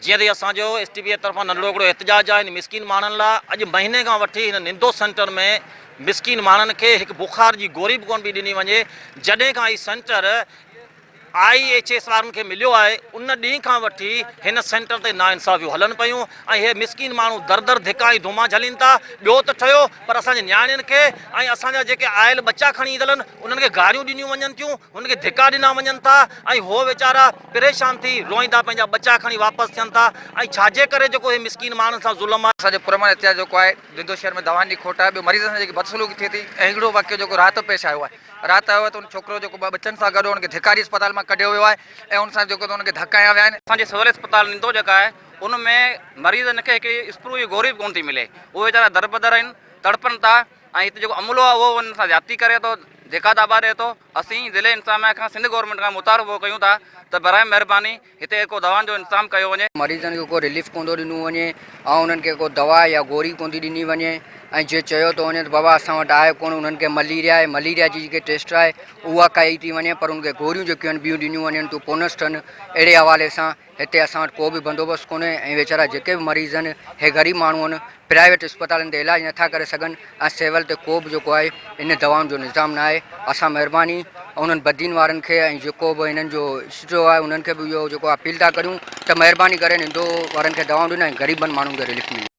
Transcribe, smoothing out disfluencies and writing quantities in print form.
جيئن ته اسان جو ايس ٽي پي طرفان ننڍڙو هڪڙو احتجاج آهي هن مسڪين ماڻهن لاء اڄ مهيني کان وٺي هن نندو سينٽر ۾ مسڪين ماڻهن کي هڪ بخار جي گوري به ڪونه پئي ڏني وڃي جڏهن کان هي سينٽر I H S وارن کي مليو آهي ان ڏينهن کان وٺي هن سينٽر تي ناانصافيون هلن پيون ۽ هي مسڪين ماڻهو در در ڌڪا ۽ ڌوما جهلين ٿا ٻيو ته ٺهيو پر اسان جي نياڻين کي ۽ اسان جا جيڪي آيل ٻچا کڻي ايندل آهن انهن کي گاريون ڏنيون وڃن ٿيون هن کي ڌڪا ڏنا وڃن ٿا ۽ هو ويچارا پريشان ٿي روئيندا پنهنجا ٻچا کڻي واپس ٿين ٿا ۽ ڇاجي ڪري جيڪو هي مسڪين ماڻهن سان ظلم آهي. اسان جو پرامن احتجاج جيڪو آهي دندو شهر ۾ دوائن جي کوٽ آهي ٻيو مريضن سان جيڪي بدسلوڪي ٿئي ٿي ۽ هڪڙو واقعو جيڪو رات پيش آيو آهي رات آيو آهي ته ان ڇوڪرو جيڪو ٻچن سان گڏ هو ان کي ڌڪا ڏئي اسپتال مان ڪڍيو ويو آهي ۽ ان سان جيڪو ته ان کي ڌڪ هنيا ويا آهن. اسان جي سول اسپتال نندو جيڪا آهي ان ۾ مريضن کي هڪڙي اسپرو جي گوري به ڪونه ٿي ملي اهي ويچارا دربدر آهن تڙپن ٿا ۽ هتي جيڪو عملو آهي اهو انهن سان زيادتي ڪري ٿو ڌڪا داٻا ڏئي ٿو اسين ضلعي انتظاميا کان سنڌ گورنمينٽ کان مطالبو ڪيون ٿا ته براء مهرباني هتي ڪو دوائن جو انتظام ڪيو وڃي. مريضن کي ڪو رليف ڪونه ٿو ڏنو وڃي ۽ انهن کي ڪو دوا يا گوري ڪونه ٿي ڏني وڃي ۽ جي چيو ٿو وڃي ته بابا اسان وٽ آهي ڪونه انهن کي مليريا آهي مليريا جي جيڪي ٽيسٽ آهي اها ڪئي ٿي وڃي پر انهن کي گوريون جيڪيون آهن ٻيون ڏنيون وڃن ٿيون ڪونس ٺهن اهڙي حوالي سان هتي اسان وٽ ڪو به بندوبست ڪونهي ۽ ويچارا جيڪي به مريض آهن هي غريب ماڻهو آهن پرائيويٽ اسپتالن تي علاج نٿا ڪري سگهن ۽ سول تي ڪو به جيڪو آهي ان دوائن جو نظام نه آهي اسان مهرباني انهن بدين وارن کي ۽ جيڪو به هنن جو اسٽو آهي انهن کي به اهو جيڪو اپيل ٿا ڪريون ته مهرباني ڪري نندو وارن کي دوائون ڏين ۽ غريبن ماڻهن کي رليف ملي.